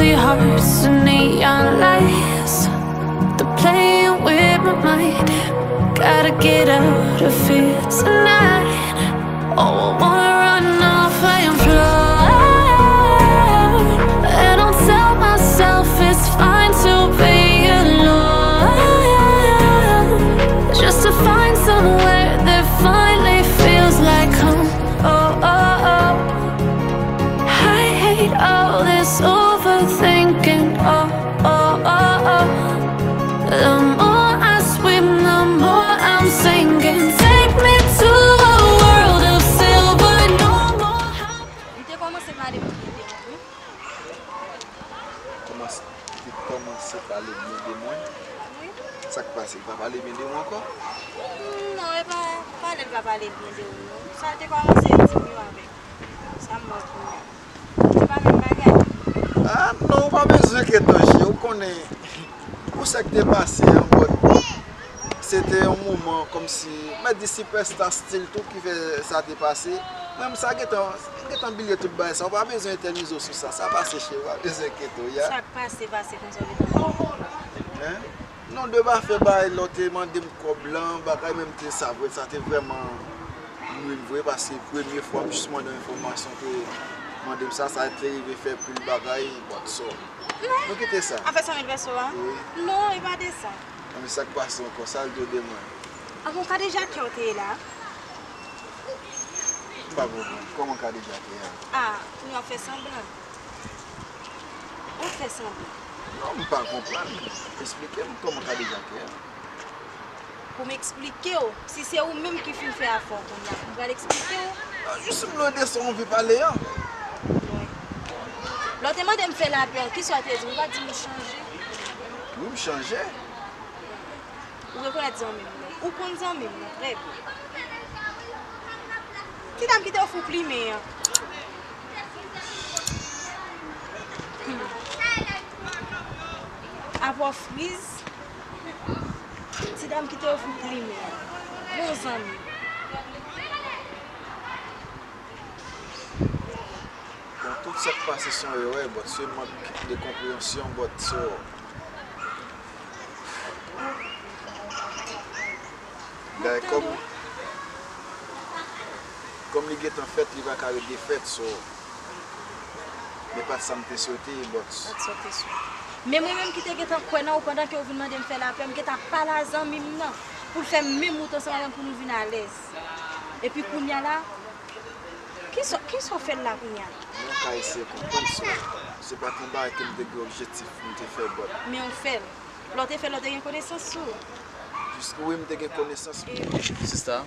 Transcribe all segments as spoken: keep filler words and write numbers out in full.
Hearts and neon lights, they're playing with my mind. Gotta get out of here tonight. Oh, I wanna run off and fly. And I'll tell myself it's fine to be alone. Just to find somewhere that finally feels like home. Oh, oh, oh. I hate all this overthinking. Oh, oh, oh, oh. The more I swim, the more I'm sinking. Take me to a world of silver, no more. Li te kòmanse pale pou mwen de mwen, wi. Kòmanse, li te kòmanse pale byen de mwen? Wi. Sa k pase? Li pa pale byen de mwen ankò? Mm, non, e pa pale, li pa pale byen de ou, non. Sa l te kòmanse di m yo avèk sa m wè kounye a. Se pa menm bagay. Ah, non, ou pa bezwen enkyete, cheri. Ou konnen, pou sa k te pase an, but se te yon moman kòmsi, m mèt di sipèsta stil tou ki fè sa te pase. Mwen, sa gentan, m gentan bliye tout bagay sa. Ou pa bezwen etènize w sou sa. Sa pase, cheri. Ou pa bezwen enkyete w, ya. Sa k pase, pase konsa, ou gentan bliye. Hein? Non, de pa fè bagay, lè w te mande m kòb lan, bagay, men m te sa vre, sa te vrèman nwi m vre, paske premye fwa m jis mande yon enfòmasyon, te mande m sa, sa te rive fè pil bagay, but so. Nou kite sa. Afè san mil pèso a? Wi. Non, e pa de sa. Nan, men sa k pase ankò, sa l di w de mwen? Avan w kadejake w te ye la? M pa konprann. Kòman kadejake a? Ah, pou nou ap fè sanblan. Ou fè sanblan. Non, m pa konprann. Eksplike m kòman kadejake a. Pou m eksplike w, si se ou menm ki fin fè afè w kounye a, m pral eksplike w. Ah, jis m lode sa w anvi pale an. Wi. Lè w te mande m fè lapè, kisa w te di m? Ou pa t di m ou chanje? Wi, m chanje. Ou rekonèt zanmi m nan. Ou konn zanmi m nan trè byen. Ti dam ki te ofri w plimen an. Hmm. Apa w friz, ti dam ki te ofri w plimen an. Bon zanmi. Bon, tout sa k pase se yon erè, but se mank de konpreyansyon, but so, Bagay kòm, kòm li gentan fèt, li pa ka ret defèt, so, men pa t sa m te swete, but. Pa t sa w te swete. Men mwen menm ki te gentan kwè nan ou pandan ke w vin mande m fè lapè, m gentan pale a zanmi m nan, pou l fè menm wout ansanm avè m pou nou vin alèz. Epi kounye a la, kisa, kisa w fè l la kounye a? Mwen ka eseye konprann, so, se pa t yon bagay ke m te gen objektif pou m te fè, but. Men w fè l. Lè w te fè l, lè w te gen konesans sou ou. Jis wi, m te gen konesans. Sista,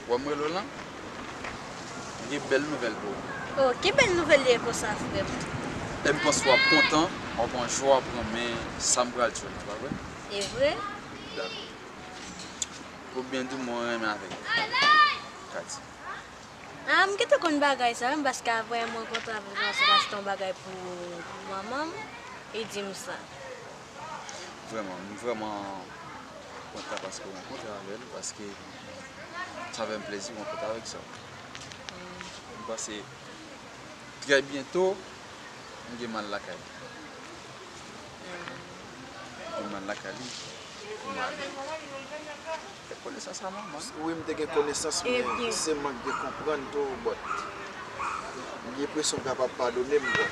w wè m rele w lan? M gen bèl nouvèl pou ou. Oh, ki bèl nouvèl li ye konsa, frè m? E m panse w ap kontan, w ap pran jwa, w ap renmen sa m pral di w lan, pa vre? E vre? Dakò. Pou byen di w, mwen renmen avèk ou. Kati. Ah, m gentan konn bagay sa wi, paske avan mwen kontan avè l, se ta yon bagay pou, pou manman m, li di m sa. Vrèman, m vrèman kontan paske w rankontre avè l, paske sa fè m plezi rankontre avèk sa. M panse trè byento, m gen m al lakay li. M gen m al lakay li pou m ale. Te konesans a manman. Wi, m te gen konesans, men se mank de konprann tou, but m gen enpresyon w kapab padone m, but.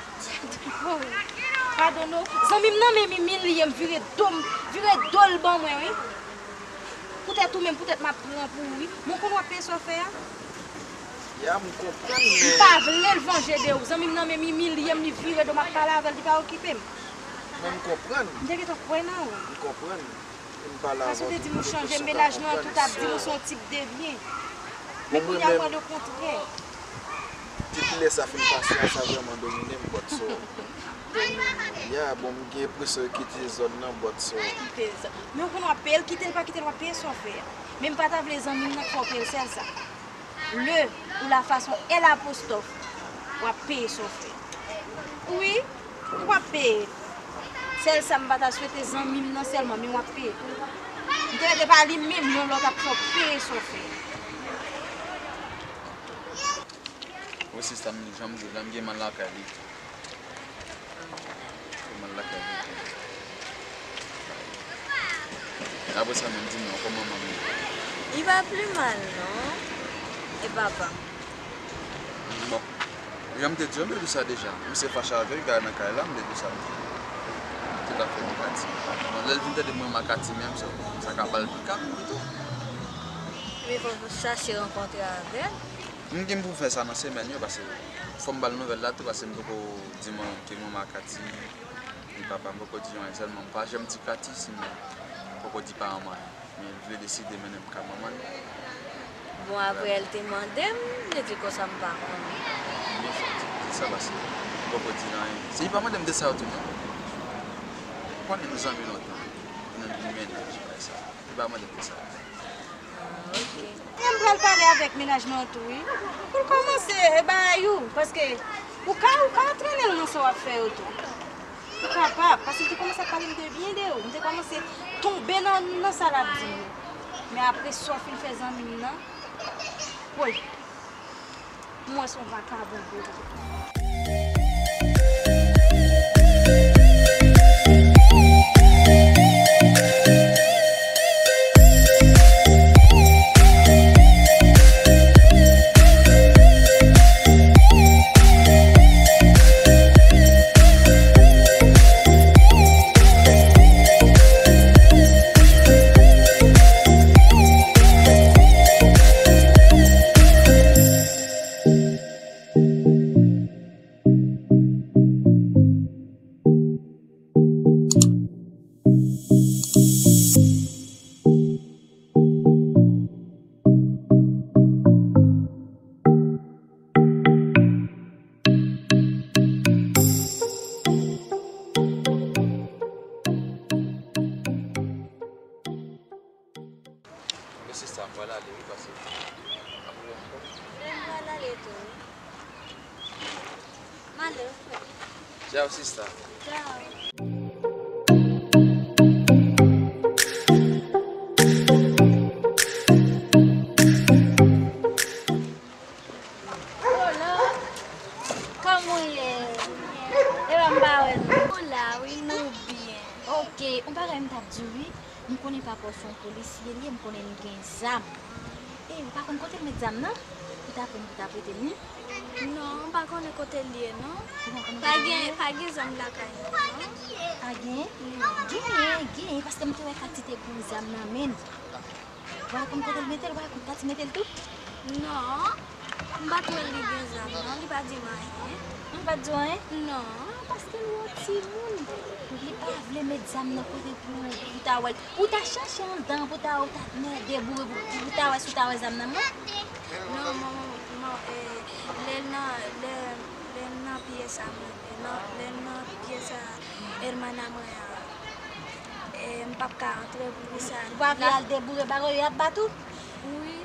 Padone w? Zanmi m nan, men m imilye m, vire do m, vire do l ban mwen, wi. Poutèt ou menm, poutèt m ap pran pou ou, wi. Men w konn w ap peye sa w fè a? Ya, m konprann, men. M pa vle l vanje de ou. Zanmi m nan, men m imilye m, li vire do m ap pale avè l, li pa okipe m. Men m konprann. M te gentan kwè nan ou. M konprann. M pale avè w. Paske w te di m ou chanje, mennaj mwen an tou t ap di m ou se yon tip de byen. Men kounye a m wè lekontrè. Depi lè sa fin pase a, sa vrèman domine m, but so. Ya, bon, m gen enpresyon yo kite zòn nan, but so. Kite zòn. Men ou konn w ap peye l, kite l pa kite l, w ap peye sa w fè a. Men m pa ta vle zanmi m nan fè w peye l sèl sa. Le ou la fason L apostwòf, w ap peye sa w fè. Wi, w ap peye. Sèl sa m pa ta swete zanmi m nan sèlman, men w ap peye. M te rete pa li menm non, lè w t ap fè w peye sa w fè. Wi, sista m, jan m di w la, m gen m al lakay li. Mal lakay mwen. Apre sa menm, di m non, kòman manman m ye? Li pa pli mal non. E papa? Bon, jan m te di w, m te di w sa deja. Misye fache avè l, gade nan kay la, m te di w sa, m te di w. Tout afè Makati. Bon, lè l vin tande mwen Makati menm, sa, sa ka ba l pika pito. Men fò w chache rankontre avè l. M gen pou fè sa nan semèn yo, paske fò m ba l nouvèl la tou, paske m poko di mwen ke mwen Makati. Li papa m poko di yon anyen, sèlman m pa janm di Kati si m poko di paran mwen anyen. Men l vle deside mennen m ka manman l. Bon, apre l te mande m, m te di konsa m pa konnen. Byen fèt, se sa pase. M poko di l anyen. Se li pa mande m de sa yo tou non. Ou konnen nou zanmi lontan. Nou, nou mennaj, bagay sa. Li pa mande m de sa yo. Ah, ok. Mwen pral pale avèk mennaj mwen tou, wi. Pou l kòmanse, e, bagay ou, paske ou ka, ou ka trennen l nan sa w ap fè yo tou. Ou kapab, paske l te kòmanse ap pale m de byen de ou. M te kòmanse tonbe nan, nan sa l ap di m yo. Men apre sa w fin fè zanmi m nan, woy. M wè se yon vakabon vre. Mesi sa, m pral ale wi, paske m ap ouvè ankò. Men m pral ale tou wi. M ale wi frè. Tchao sista. Tchao. Hello. Kòman w ye? Epa m pa wè nou. Ou la wi, nou byen. Ok, yon bagay m t ap di w wi. M konnen papa w se yon polisye li ye, m konnen li gen zam. E, ou pa konn kote l met zam nan? Ou ta konn pou ta prete l li? Non, m pa konnen kote l ye non. Ou pa konnen kote l ye? Pa gen, pa gen zam lakay nou non. Pa gen? Non. Genyen, genyen, paske m te wè Kati te gen yon zam nan men l. Ou pa konn kote l mete l, ou pa konn Kati mete l tou? Non. M pa t wè li gen zam non, li pa di m anyen. Li pa t di w anyen? Non, paske l wè w timoun. Li pa vle met zam nan kote pou, pou ta wè l. Ou ta chache anndan, pou ta, ou ta deboure, pou, pou ta wè si w ta wè zam nan mwen. Non, manman, man, e, lè l nan, lè, lè l nan pyès a mwen, e, nan, lè l nan pyès a èlmana mwen an, e, m p ap ka antre pou li sa. Ou pa vle al deboure bagay yo, y ap bat ou? Wi.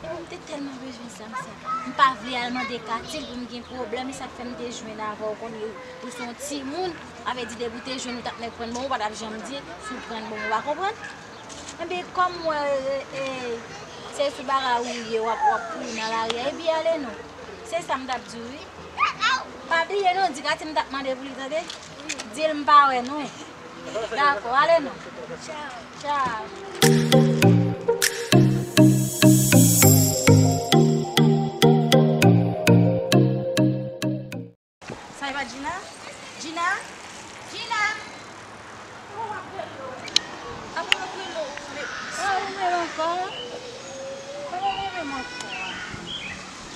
Epi m te tèlman bezwen zam sa. M pa vle al mande Katil pou m gen pwoblèm, e sa k fè m te jwenn avè w, konnen ou se yon timoun, sa vle di depi w te jwenn ou t ap nèk pran bon, ou pa t ap janm di si w pran bon, ou pa konprann? Enben, kòm m wè, e, e, se sou bagay ou ye, w ap, w ap kouri nan lari a, epi ale non. Se sa m t ap di w, wi. Pa bliye non, di Katil m t ap mande pou li, tande? Di l m pa wè nou. Dakò, ale non. Tchaw. Tchaw. Sa e pa Djina? Djina? Djina! Kòman w ap rele w? Kòman w ap rele w? Kòman w rele m ankò? Kòman w rele m ankò?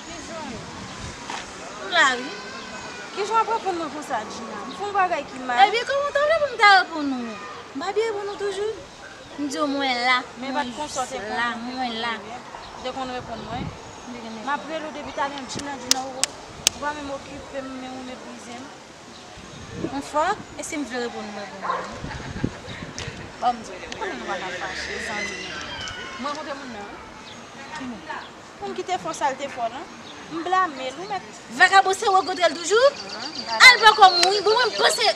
Kijan w ye? M la wi. Kijan w ap reponn mwen konsa, Djina? M fè yon bagay ki mal? Ebyen, kòman w ta vle pou m ta reponn ou? M pa byen reponn ou toujou? M di w mwen la, mwen la, mwen la. Ou te konn reponn mwen. M ap rele w depi talè, Djina, Djina, ou, ou pa menm okipe m, men ou meprize m. Ou fò, e si m vle reponn, m reponn ou. Ban m di w, ou konnen nou pa ka fache, zanmi. Mwen kontre moun nan, wi. Ki moun? Moun ki te fè w sa l te fè w lan, m blame l, ou mèt. Vakabon, se ou rankontre l toujou? Al poko mouri, bon, mwen m panse,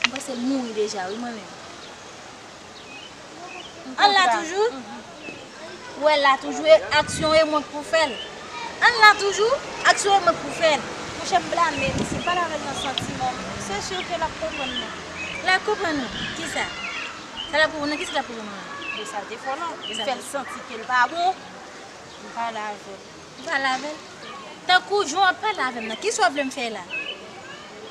m panse l mouri deja, wi, mwen menm. An la toujou? Ou wè la toujou, e aksyon e mwen k pou fè l. An la toujou, aksyon e mwen k pou fè l. Monchè, m blame misye, m pale avè l nan santiman m. Se si ke l ap konprann mwen. L ap konprann ou? Kisa? Sa l ap konprann ou? Kisa l ap konprann ou? De sa l te fè w lan. Kisa l te fè? M fè l santi ke l pa bon. M pale avè l. Ou pale avè l? Tankou jan w ap pale avè m nan, kisa w vle m fè la?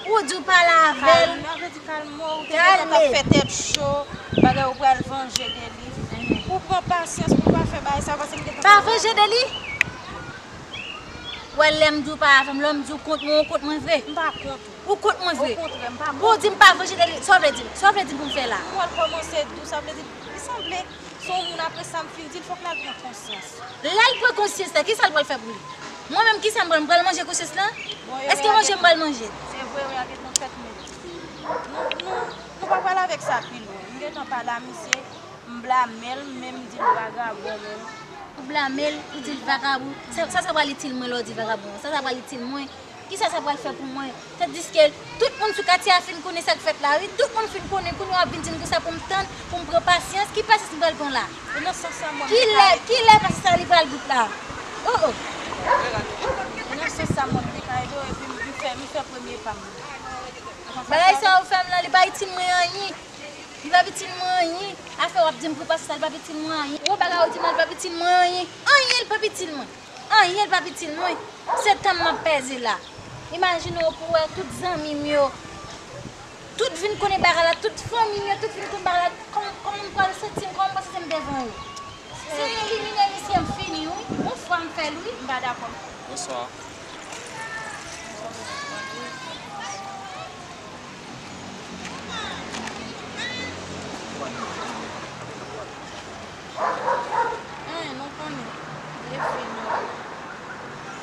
Ou di w pale avè l. Kalme, an vle di kalme w, ou te gentan ap fè tèt cho, bagay ou pral vanje de li. Ou pran pasyans pou w pa fè bagay sa, paske m gentan... Pa vanje de li? Wè, lè m di w pa avè m, lè m di w kont mwen, ou kont mwen vre? M pa kont ou. Ou kont mwen vre? Okontrè, m pa kont ou. Pou w di m pa vanje de li, sa w vle di m? Sa w vle di m pou m fè la? M wè l kòmanse dou, sa vle di, li sanble se yon moun, apre sa m fin di l, fòk l al pran konsyans. Lè l pran konsyans la, kisa l pral fè pou li? Mwen menm, kisa m pral, m pral manje konsyans lan? Èske manje m pral manje? Se vre, wi, a gentan fèt, men nou, nou, nou pa pral avèk sa pi lwen. M gentan pale a misye, m blame l, men m di l vagabon menm. Ou blame l, ou di l vagabon. Sa, sa, sa pral itil mwen lè w di vagabon? Sa, sa pral itil mwen? Kisa sa pral fè pou mwen? Tandiske tout moun sou katye a fin konnen sa k fèt la, wi. Tout moun fin konnen, kounye a w ap vin di m konsa pou m tann, pou m pran pasyans. Ki pasyans m pral pran la? E nan sans sa mwen, m te ka ede w. Kilè, kilè pasyans sa li pral bout la? Oh, oh. E nan sans sa mwen, m te ka ede w, epi m, m fè, m fè premye pa m. Bagay sa ou fè m la, li pa itil mwen anyen. Li p ap itil mwen anyen. Afè w ap di m pou pasyans sa, li p ap itil mwen anyen. Gwo bagay ou di m la, li p ap itil mwen anyen. Anyen, li p ap itil mwen. Anyen, li p ap itil mwen. Se tan m m ap pèdi la. Imajine w pou w wè tout zanmi m yo. Tout vin konnen bagay la, tout fanmi m yo, tout vin konnen bagay la. Kòman, kòman m pral santi m, kòman m pral santi m devan yo? Se elimine misye, m fini, wi. Yon fwa m fè l, wi. M pa dakò. Bonswa. Hein, nou konnen. Li fini.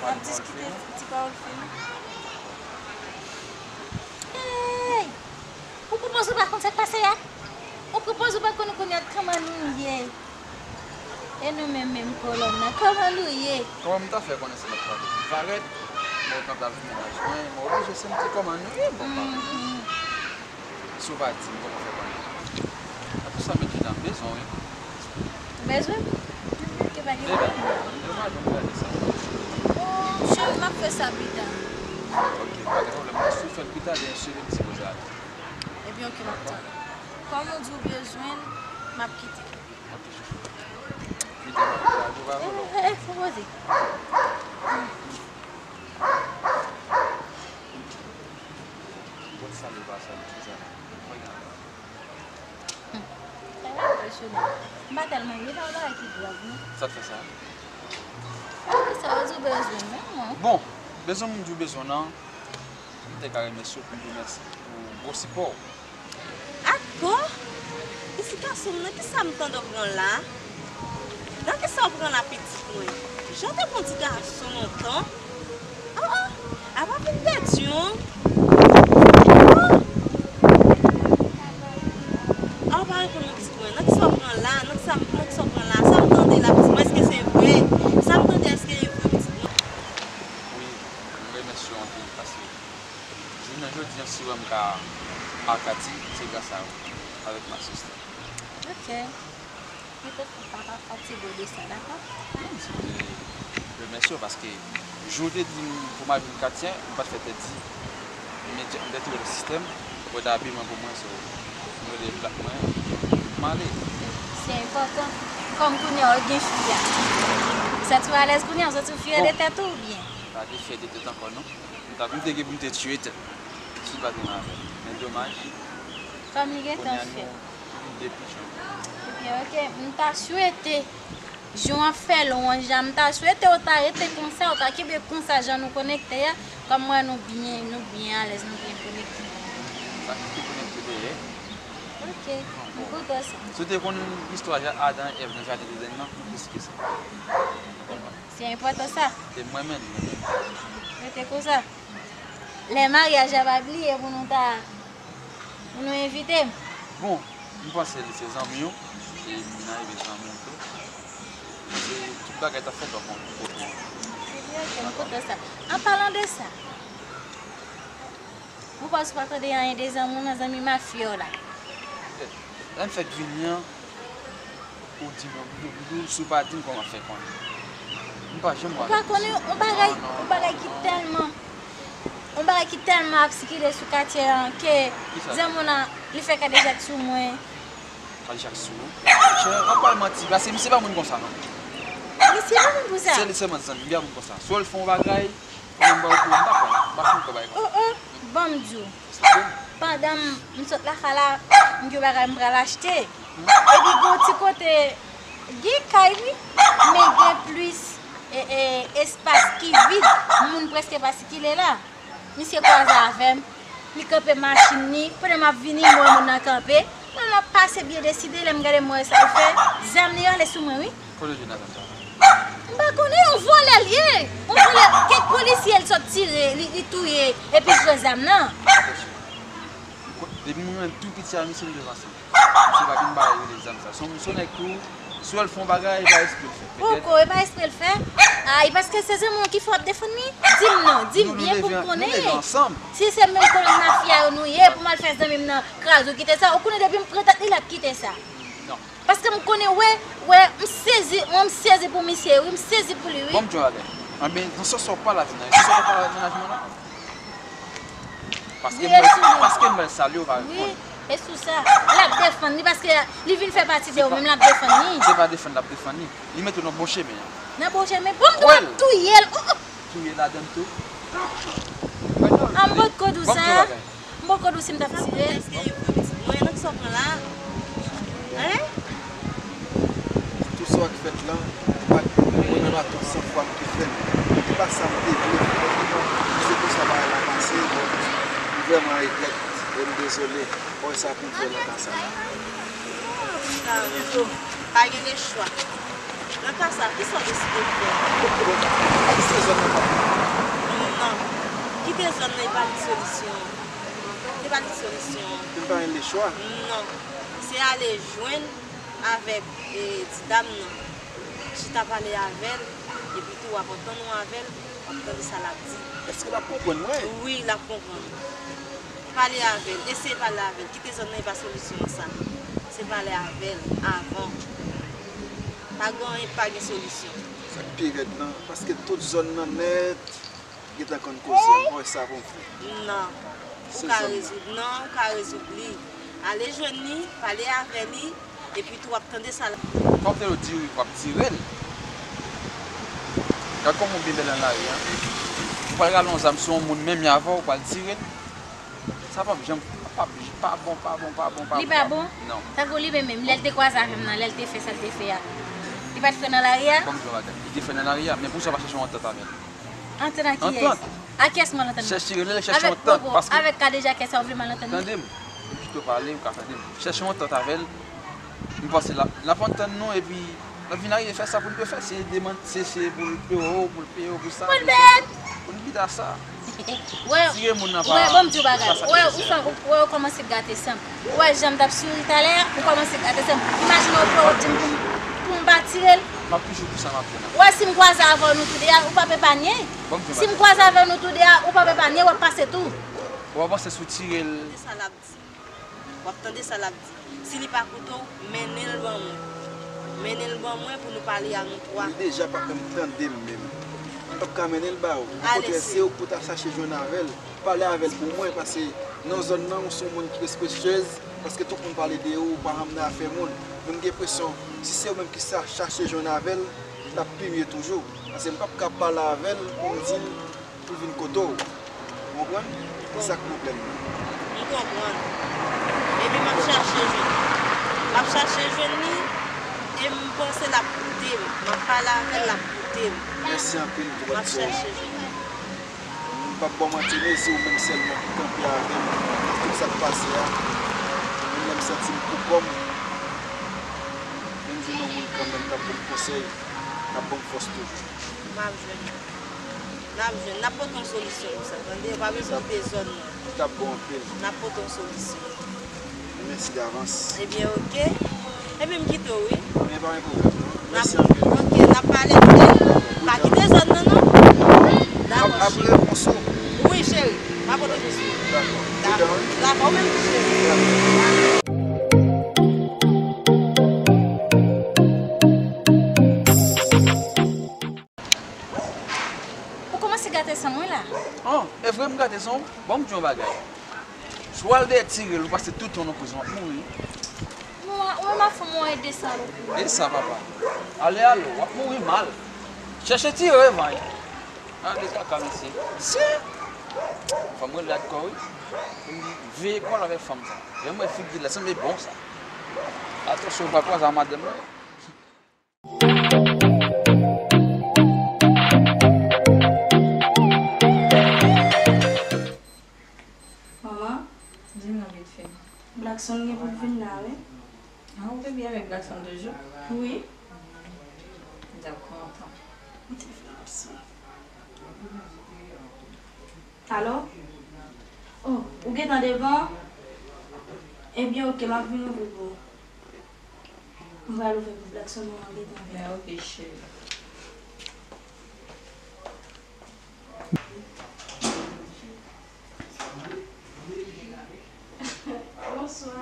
N ap diskite ti pawòl fini. Hey! Ou pwopoze ou pa konn sa k pase a? Ou pwopoze ou pa konn kounye a kòman nou ye? E nou menm, menm kolòn nan, kòman nou ye? Kòman m ta fè konnen se lòt kote? Varèt, mwen kanpe avèk mennaj mwen, mwen oblije se m di kòman nou ye, bon, pa mwen. Si w pa di m, kòman fè konnen? Apre sa, men, Jina, m bezwen w, wi. Ou bezwen m? Ok, pa gen pwoblèm. Bebe, m bezwen w gade sa. Oh, cheri, m ap fè sa pita. Ok, pa gen pwoblèm. Si w fè l pita, byen si, m sipoze ale. Ebyen, ok, m ap tann. Kòm ou di w bezwen l, m ap kite. Ok, chouchou. Pita, m ap pita, gwo pa volo. Eh, eh, eh, fò poze. Bon, sa m pa sa, m ti sa. Mwen gen. Hmm. Sa yo enpresyone. M pa tèlman ye nan bagay ki grav, non. Sa k fè sa? Sa yo di w bezwen, non, non. Bon, bezwen m di w bezwen nan, m te ka remèsye w pou remèsye pou gwo sipò w. Atò! Pitit gason m, nan kisa m tande w pran la? Nan kisa w pran la, pitit mwen? Jan w te bon ti gason lontan. Oh, oh! Apa vin pèdi w? Oh! Ah, w pa reponn mwen, pitit mwen. Nan kisa w pran la? Nan kisa, nan kisa w pran la? Sa m tande la, pitit mwen, èske se vre? Sa m tande, èske e vre, pitit mwen? Wi, m remèsye w anpil paske jounen jodi a, si w wè m ka a Kati, se gras a ou, avèk ma sista. Ok. Petèt ou pa ka fatige w de sa, dakò? Non, m sipoze remèsye w paske jou w te di m pou m al vin Katyen, m pa t fè tèt di. M te, m te tou nan sistèm, ou te abi mwen pou mwen, so, m rele blak mwen, m ale. Se enpòtan. Kòm kounye a ou gen fi a. Ou santi w alèz kounye a, ou santi w fyè de tèt ou oubyen? Pa gen fyè de tèt ankò, non. M ta, m te gen pou m te tiye tèt si l pa t renmen avè m. Men domaj. Kòm li gentan fèt. Kounye a nou vin de pichon. Ebyen, ok, m ta swete, jan w ap fè lwanj la, m ta swete w ta rete konsa, w ta kenbe konsa jan nou konekte a. Kòm m wè nou byen, nou byen alèz, nou byen konekte. Sa ki te konekte dèyè. Ok, m kontan sa. Si w te konn istwa Adan e Èv nan jaden Edenn nan, plis ke sa. Se enpòtan sa. Se mwen menm, mwen menm. Rete konsa. Lè maryaj la, pa bliye pou nou ta, pou nou envite m. Bon, m panse li se zanmi w, e Mina e zanmi w tou. Se tout bagay t ap fèt bò kote w. Ebyen, ok, m kontan sa. An palan de sa, ou panse w pa tande anyen de zanmi w nan, zanmi mafya w la? Lè m fèk vini an, ou di mwen, m di w, si w pa di m, kòman m ap fè konnen? M pa janm wè. Ou pa konnen yon bagay, yon bagay ki tèlman Yon bagay ki tèlman ap sikile sou katye an ke zanmi w lan, li fè kadejak sou mwen. Kadejak sou ou? Chè, w ap bay manti, paske misye pa moun konsa, non. Misye pa moun konsa? Sèl e sèlman zanmi, li pa moun konsa. Swa l fè yon bagay, ou menm ba w kou, m pa kwè, m pa fin kwè bagay konsa. Oh, oh, ban m di w. Pandan m, m sot lakay la, m gen bagay m pral achte. Epi gen yon ti kote, gen kay wi, men gen plis, e, e, espas ki vid, moun prèske pa sikile la. Misye kwaze avè m, li kanpe machin li, pandan m ap vini, m wè moun nan kanpe. Mwen, m ap pase byen deside, lè m gade, m wè sa l fè, zam li rale sou mwen wi. Kote w jwenn zam sa? M pa konnen, yon vòlè l ye. Yon vòlè, kèk polisye l sot tire, li, li touye, epi l pran zam nan. Depi mwen menm tou piti a, misye m devan sa. Misye pa gen bagay rele zam sa. Se yon, se yon nèg tou, si w wè l fè yon bagay, e pa espre l fè. Petèt. Poko, e pa espre l fè? Ay, paske se zanmi w ki fè w ap defann li? Di m non, di m byen pou m konnen. Nou leve ansanm. Si se menm kolòn mafya yo nou ye, pou m al fè zanmi m nan kraze, w kite sa, ou konnen depi m pran tèt li, l ap kite sa. Non. Paske m konnen, wè, wè, m sezi, mwen m sezi pou misye, wi, m sezi pou li, wi. Bon, m di w yon bagay. Anben, nan sans sa w pale avè m nan, e sou sa w pale avè mennaj mwen la? Paske m wè, paske m wè l salye w pa reponn. Wi, e sou sa. L ap defann li, paske li vin fè pati de ou, menm l ap defann li. Se pa defann l ap defann li. Li mete w nan bon chemen an. Nan bon chemen? Bon, m tou ap touye l. Oh, oh. Touye ladann tou. An m potko di w sa. M potko di w si m t ap tire l. Èske yo pran pitit mwen? Nan kisa w pran la? Hein? Tout sa k fèt la, m pa t, mwen menm a tout san fwa m te fè l. E pa sa m te vle fè. Se konsa bagay la pase. M vrèman regrèt e m dezole. Wè sa pou m fè nan ka sa la. Nan ka sa, kisa w deside fè? Bon, kite zòn nan pa pou mwen. Non. Kite zòn nan, e pa li solisyon. Se pa li solisyon. M pa gen lechwa. Non. Se ale jwenn avèk, e, ti dam nan. Chita pale avè l, epi tou w ap antann ou avè l, w ap tande sa l ap di. Èske l ap konprann mwen? Wi, l ap konprann. Pale avè l, eseye pale avè l. Kite zòn nan, e pa solisyon an sa. Se pale avè l avan. Pa gen anyen, pa gen solisyon. Sa k pi rèd lan, paske tout zòn nan nèt gentan konn koze m, wè sa pou m fè. Non. Ou ka rezoud, non, ou ka rezoud li. Ale jwenn li, pale avè li, epi tou w ap tande sa l ap. Fòk te yo di w ap tire l. Gad kòman w byen bèl nan lari a. Ou pral rale yon zam sou yon moun menm jan avè w, ou pral tire l. Sa p ap janm, p ap, pa bon, pa bon, pa bon, pa bon. Li pa bon? Non. Tankou li menm menm, lè l te kwaze avè m nan, lè l te fè sa l te fè a. Li pa t frè nan lari a? Ban m di w yon bagay. Li te frè nan lari a, men poukisa w pa chèche yon antant avè l? Antant ak kiyès? Antant. Ak kiyès mwen antant? Chèche, rele l, chèche yon antant, paske avèk kadejakè sa w vle m al antann li? Tande m. M pito pale, ou ka tande m. Chèche yon antant avè l. M panse l ap, l ap antann nou, epi n ap vin arive fè sa pou n dwe fè. Se demann, se, se pou l peye w, pou l peye w pou sa, pou sa. Pou n kite sa. Tire moun nan pa, wè, ban m di w bagay. Wè, ou fè, wè, ou kòmanse gate san m. Ou wè jan m t ap souri talè a, ou kòmanse gate san m. Imajine w pran w di m pou m, pou m pa tire l. M ap toujou pou sa m ap fè la. Ou wè si m kwaze avè w nou toude a, ou p ap epanye. Si m kwaze avè w nou toude a, ou p ap epanye, w ap pase tou. Ou ap panse si w tire l. Tande sa l ap di. W ap tande sa l ap di. Si li pa koute w, mennen l ban mwen. Mennen l ban mwen pou nou pale a nou twa. Li deja p ap menm tande m menm. M p ap ka mennen l ba ou. Okontrè, se ou k pou ta chache jwenn avè l. Pale avè l pou mwen, paske nan zòn nan, ou se yon moun ki respektyez, paske tout moun pale de ou, ou pa janm nan afè moun. Men m gen enpresyon, si se ou menm ki sa chache jwenn avè l, l ap pi mye toujou. Paske m p ap ka pale avè l pou m di l pou l vin kote w. Ou konprann? Se sa k pwoblèm nan. M konprann. Epi m ap chache jwenn. M ap chache jwenn li, e m panse l ap koute m. M ap pale avè l, l ap koute m. Mèsi anpil pou konsèy. M ap chache jwenn li. M p ap ba w manti, men se ou menm sèlman ki kanpe avè m tout sa k pase a. Menm lè m santi m pou kò m, men m jwenn yon moun kanmenm k ap ban m konsèy, k ap ban m fòs toujou. M ap jwenn. N ap jwenn. N ap pote yon solisyon pou sa, tande? Ou pa bezwen kite zòn nan. Li t ap bon anpil. N ap pote yon solisyon. Mèsi davans. Ebyen, oke. Ebyen, m kite w, wi. Men pa gen pwoblèm, non. Mèsi anpil. Oke, n ap pale, oke? Pa kite zòn nan, non. Dakò, cheri. Wi, cheri. M ap pote yon solisyon. Dakò. Dakò. Dakò, ou menm tou, cheri. Ou kòmanse gate san mwen la. Oh, e vre, Gade son, ban m di yon bagay. Si w al dèyè ti rèl, ou pase tout tan nan prizon, w ap mouri. Mwen, mwen, ma fanm, mwen, e desan lou. E sa, papa. Ale, ale, w ap mouri mal. Chèche ti rèv, an. Gade kaka, mesye. Si. Fanm rele ak kò, wi. Veye kò l avèk fanm sa. Lè m wè figi l la, sanble bon, sa. Atansyon, w pa kwaze a madanm nan. Manman, di m non vit fè. Blackson gen pou l vin la, wi. Ah, ou te byen avèk Blackson toujou? Wi. Dakò, antan. Ou te fè Blackson. Alo? Oh, ou gentan devan? Ebyen, oke, m ap vin ouvri pou ou. M pral ouvè pou Blackson, manman gentan vini. Mè oke, cheri. Bonswa.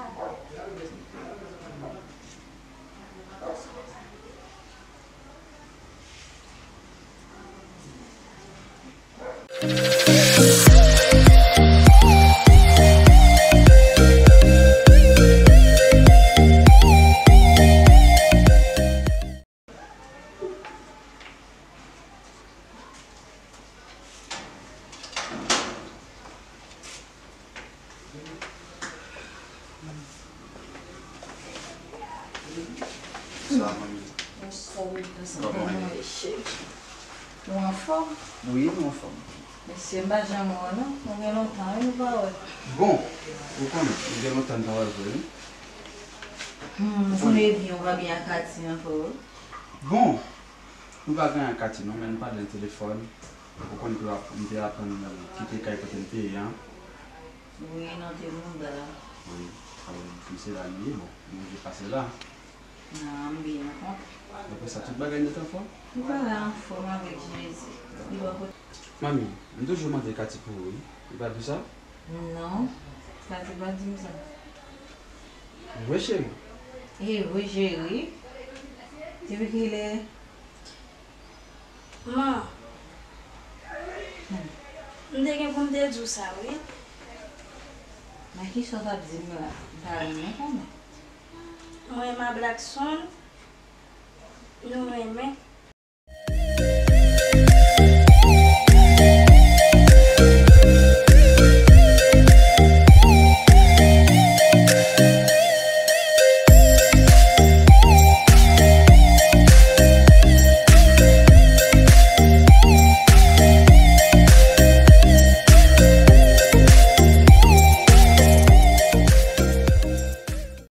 Sa, manmi. Bonswa, bonswa. Kòman w ye? Ou anfòm? Wi, m anfòm. Mesye, m pa janm wè w non. Nou gen lontan, wi, nou pa wè. Bon, ou konnen, nou gen lontan nou pa wè vre, wi. Hmm, konnen byen, ou pa byen ak Katy ankò, wi. Bon, nou pa byen ak Katy non, men nou pale nan telefòn. Ou konn ke m te aprann kite kay kote m te ye an. Wi, nan te mouda. Wi, alò, m se la m ye, bon, m oblije pase la. Nan, m byen kont. Dapre sa, tout bagay nèt anfòm? Tout bagay anfòm avèk Jezi. Li bò kote. Manmi, m toujou mande Katy pou ou, wi. Li pa di w sa? Non, Katy pa di m sa. Vre, cheri? E wi, cheri. Depi kilè? Man, m te gen pou m te di w sa, wi. Men kisa w t ap di m la? M ta renmen konnen. Mwen, m a Blackson, nou renmen.